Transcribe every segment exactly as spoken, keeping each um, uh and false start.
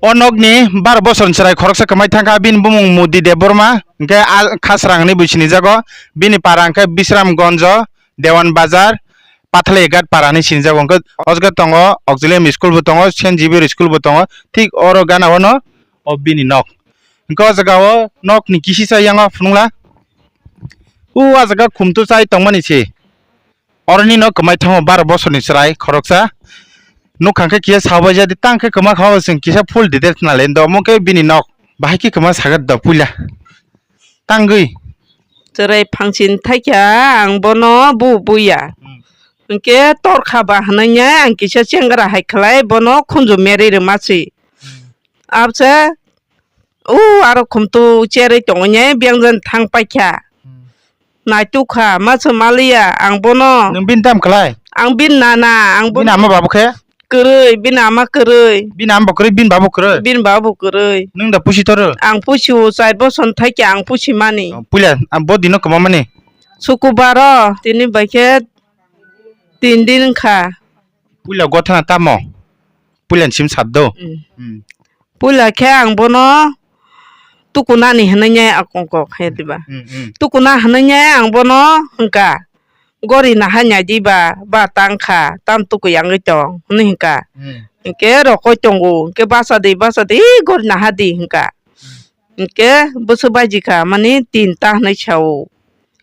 O nokni baro bosorni chwrai khoroksa kwmai thangkha, bini bumung Mudi Debbarma, hwnkhe a Khasrang hinwi bo sinijago, bini para hwnkhe Bisramgonjo, Dewan Bazar, Pathalai Ghat para hinwi sinijago, hwnkhe o jaga tongo Auxiliary School bo tongo, Saint Xavier School bo tongo, thik oro gana o no o bini nok. Hwnkhe o jaga o nokni kisisa yango phunukla, o a jaga khumtu chai tongmani se. Oroni no kwmai thango baro bosorni chwrai khoroksa. Nukha khe kisa sabai jadi tang khe kwma kha o chwng kisa full details nalai do omo khe bini nok. Bahai khe kwma sagat do puila. Tangwi. Chwrai phangchin thaikha ang bono bu buya. Hmm. Hwnkhe torkha ba hwnwi ang kisa chengra hai khlai bono khunju merwi rwma si. Hmm. Abse O aro khumtu cherwi tongwi biyang jan thang paikha. Hmm. Naitukha, ma se maliya, ang bono. Nwng bini tam khlai? Ang bini nana, ang bono. Bini ama babu khe? Kwrwi, bini ama kwrwi. Bini ama bo kwrwi, bini babu kwrwi? Bini babu kwrwi. Nwng da pusi toro? Ang pusi o, char bosor thaikhe ang pusi mani. Oh, puila, ah, bo dino kwma mani? Sukubaro, tini bai khe tin din wngkha. Puila gothana tamo? Puila sim sat do? Hmm. Hmm. Puila khe ang bono tukunani hinwi nai akong kok he diba. Hmm, hmm. Tukuna hinwi nai ang bono hwnkha, gori naha nai diba, ba tang kha, tam tukui yangwi tong hinwi hwnkha. Hmm. Hwnkhe rokoi tongo, hwnkhe basa di, basa di, gori naha di hwnkha. Hmm. Hwnkhe bwswk baji kha, mani tinta hinwi sao.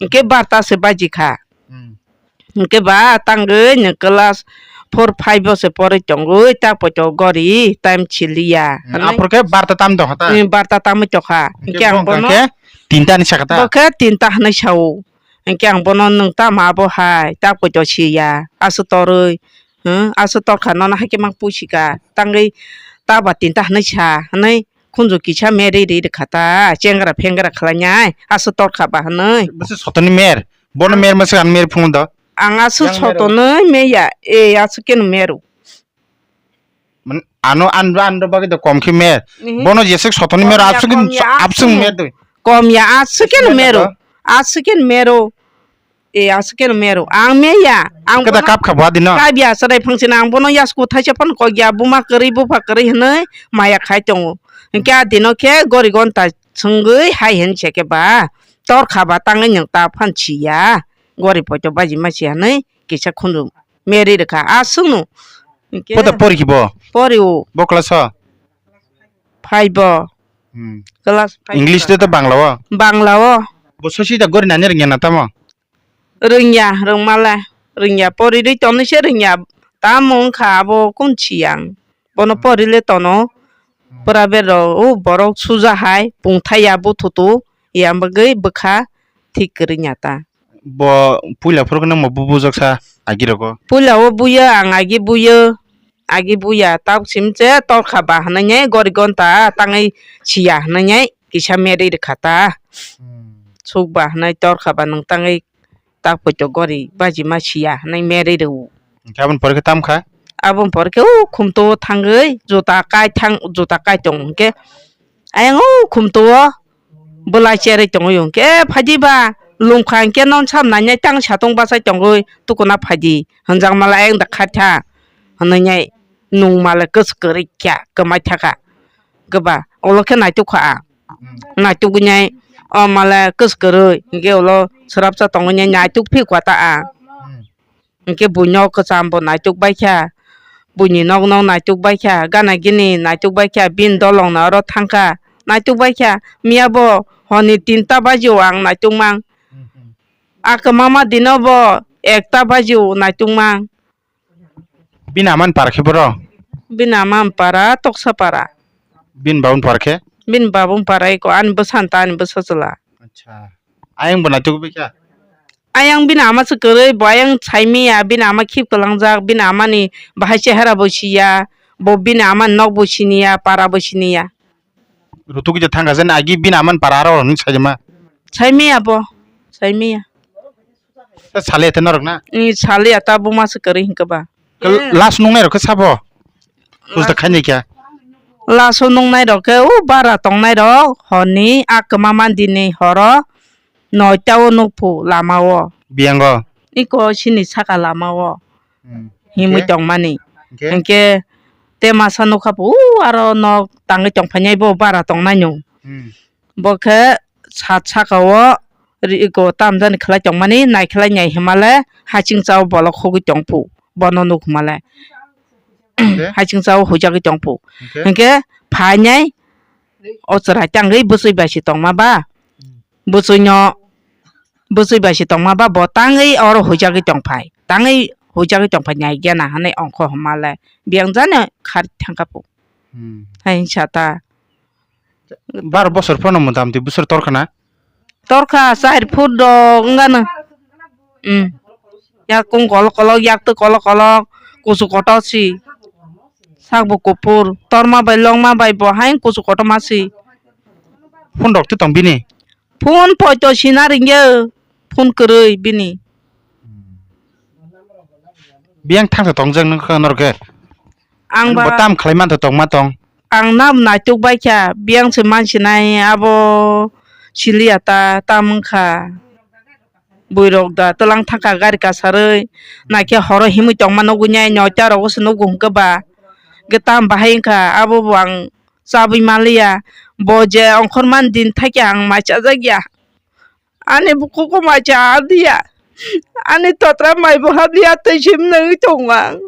Hwnkhe barta se baji kha. Hmm. Hwnkhe ba tangwi nwng class four five o se porwi tongwi ta poito gori time chiliya. Hmm, hwnwi. Aphuru khe barta tam tongkha ta? Hmm, barta tamwi tongkha. Hwnkhe hwnkhe ang bo wngkha bono khe tinta ni saka ta? Bo khe tinta hwnwi sao. Hwnkhe ang bono nwng tamo abo hai ta poito siya. Aswk torwi. Hmm, aswk torkha nono haikhe mang pusika. Tangwi ta ba tinta hwnwi sa hwnwi. Khunju kisa mer ri ri rwkha ta, chengra phengra khlainai, aswk torkha ba hwnwi. Bwswk sotoni mer, bono mer masa ang mer phungo do. Ang aswk yang mer o. Sotoni meya, e aswk keno mero. Man, ano andro andro bagwi do kom khe mer. Mhm. Bono jeswk sotoni mer, kom ya, aswk kom ya, aswk aswk mer do. Kom ya, aswk keno mer mero. Do. Aswk keno mero. E aswk keno mero. Ang meya. Ang keda bono kap kha bo adino. Kap ya chwrai phangchino ang bono yasku thaisa phano kok ya buma kwrwi bupha kwrwi hwnwi maya khai tongo. Hwnkhe adino khe gori gonta swngwi hai hwn se khe ba. Tor kha ba tangwi nwng ta phan si ya. Gori poito baji ma si hwnwi kisa khunju meri rwkha. Aswkno. Hwnkhe poda pori ki bo? Pori o. Bo class o? Five o. Hmm. Class five. English de to Bangla o? Bangla o. Bo sosi da gori nani rwngya na tamo? Rwngya, rwngmale, rwngya, porirwi tonwi se rwngya. Tamo wngkha abo kun siyang. Bono porile tono. Private rok, o borok suja hai, pungthai ya buthutu, ya bagwi bwkha thik kwrwngya ta. Bo puila phuru nangma bu bujak sa agi rogo? Puila o buya, ang agi buya, agi buya, tabuk sim se torkha ba hwnwi gori gonta tangwi siya hwnwi kisa meri rwkha ta. Hmm. Suk ba hwnwi torkha ba nwng tangwi tak poito gori baji ma siya hwnwi meri rw. Hwnkhe aboni pore khe tam kha? Aboni pore khe o khumto thangwi juta kai thang, juta kai tong hwnkhe ayang o khumto o bwlai cherwi tongwi hwnkhe phaidi ba lungkha hwnkhe non sam nainai tang satung bachai tongwi tukuna phaidi hwnjakmale ayang da khaitha hwnwi nai nung male kwchwk kwrwi kya kwmai thaka kwba ulo khe naituk kha ang. Hmm. Naituknai o male kwchwk kwrwi hwnkhe ulo swrapsa tongwi nai naituk phikwa ta ang. Hmm. Hwnkhe buino kwcham bo naituk baikha, buini nokno naituk baikha, gana gini naituk baikha, bini dolongno oro thangkha, naituk baikha, miya bo honi tinta bajio ang naituk mang. Hmm, hmm. A kwmama dino bo ekta bajio naituk mang. Bini amani para khe boro? Bini amani para Toksa para. Bini babuni para khe? Bini babuni para eko ani bwsani ta ani bwsa chwla. Acha. Ayang bo naituk bikha? Ayang bini ama se kwrwi, bo ayang saimiya, bini ama khip kwlangjak, bini amani bahai chehara bo siya, bo bini amani nok bo siniya, para bo siniya. Rutuk je thangkha je agi bini amani para aro hinwi saima. Saimiya bo, saimiya. Ta saliya te norok na? Ni saliya ta buma se kwrwi hinkhe ba. Ke last nungnai rok khe sabo? Bujda khaini kya? Last o nungnai rok khe o bara tongnai rok honi a kwma mandini horo noita o nukphu lama o. Biyango? Iko sini saka lama o. Hmm. Himwi tongmani. Hwnkhe? Hwnkhe Te masa nukha bo, u aro nok tangwi tongphainai bo bara tongnai no. Hmm. Bo khe sat saka o ri-, iko tamjani khlai tongmani, nai khlai nai himale, haching chao bolok hogwi tongphu, bono nuk himale. Hingke? Haching chao huijagwi tongphu. Hingke? Hingke phainai, o chwrai tangwi bwchwi bai se tongma ba. Hmm. Bwchwino, bwchwi bai se tongma ba, bo tangwi oro huijagwi tongphai. Tangwi huijagwi tongphai nai gena hwnwi ongkho himale. Biyang jani khar thangkha phu. Hmm. Hai hinsa ta. Baro bosor phano motamti bosor torkha na? Torkha, char phut do wngano. Hmm. Yakung kolok kolok, yaktwi kolok kolok, kusu kotor si. Sakbo kuphur, torma bai longma bai bo haino kusu kotorma si. Phone rok twi tong bini? Phone poito sina ringya, phone kwrwi bini. Biyang thangsa tongjak nung kha norok khe? Ang ba bo tam khlai mantha tongma tong? Ang nabo naituk bai kha, biyang se mansinai abo siliya ta, tam wngkha. Buirok da twlang thangkha gari kasarwi, naikhe horo himwi tongma nugwi nai noita rogo se nugo hwnkhe ba. Hwnkhe tam bahai wngkha, abo bo ang chabwi manliya. Bo je ongkhormani din thakhe ang mai chajakya. Ani bukugo mai cha diya. Ani totra mai bo habliya tei sim nangwi tongo ang.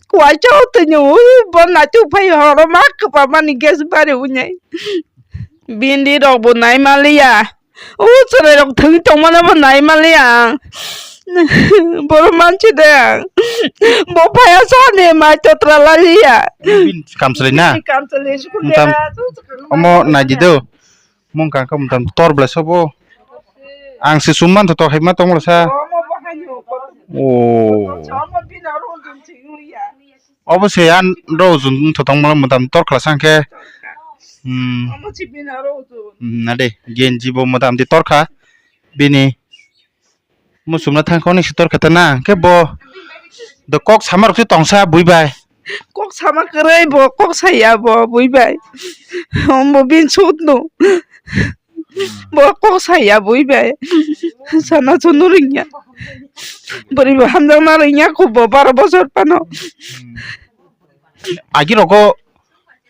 Kuaisa o tini ui bo naituk phai horo ma kwpamani gas bari wngnai. Bini rok bo nai manliya. O chwrai rok thangwi tongmano bo nai manliya ang. Borok mansi de ang. Bo phaya sani mai totra laliya. Bini kamchwlwi na? Bini kamchwlwi school Tam-, ya, so chwkang omo ma naidi do. Mung kang khe mung tam tor bwlai sobo. Ang se sum mantho tok hai ma tong bwlai sa. Omo bo hai no. O. Omo bini aro jun sing ya. Obo se an ro jun tho tong mala mung tam tor khla sang khe. Hmm. Omo si bini aro jun. Hmm, na de. Gen ji bo mung tam di tor kha. Bini. Muchungna thang khe hwnwi se tor kha ta na, hwnkhe bo do kok sama rok se tongsa bui bai. Kok sama kwrwi bo kok saya bo bui bai. Omo bini sut no. Bo kok saya bui bai. Sana chunu ringya. Bwrwi bo hamjakna ringya kho bo baro bosor phano. Agi rogo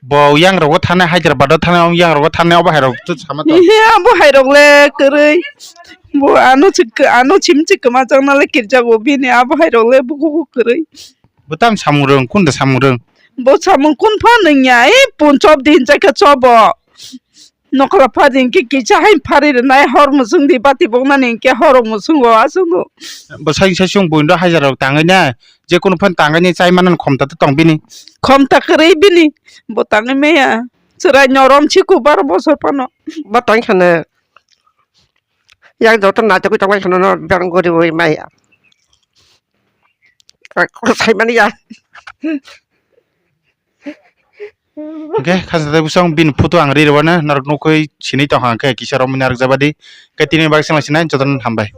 bo yang rogo thane Hyderabad o thane, yang rogo thane obo hai rok to sama to. He abo hai rok le kwrwi. Bo ano chik, ano chim chik kwma changna le kirjago bini abo hai rok le bukugo kwrwi. Bo tam samung rwng, kun da samung rwng? Bo samung kun pha nungya, e pun chop din chakha chobo. Nokla phari hwnkhe kisa hai phari rwnai, hor mwswng di bati boknani hwnkhe hor mwswngo aswkno. Bwsai sai chwng buino hajar rok tangwi na, je kunu phan tangwi ni chai manani khomta to tong bini. Khomta kwrwi bini, bo tangwi maya. Chwrai norom siku baro bosor phano. Bo tang khana. Yang joto na tagwi tongwi khana no berang gori wi maya. Ko sai mani ya. Hwnkhe khasa tei bwsong bini photo ang ri rwna norok nukgwi sinui tongkha, hwnkhe kisa romwi narwk jabadi. Hwnkhe tini bagwi swngla sinai jotono hambai.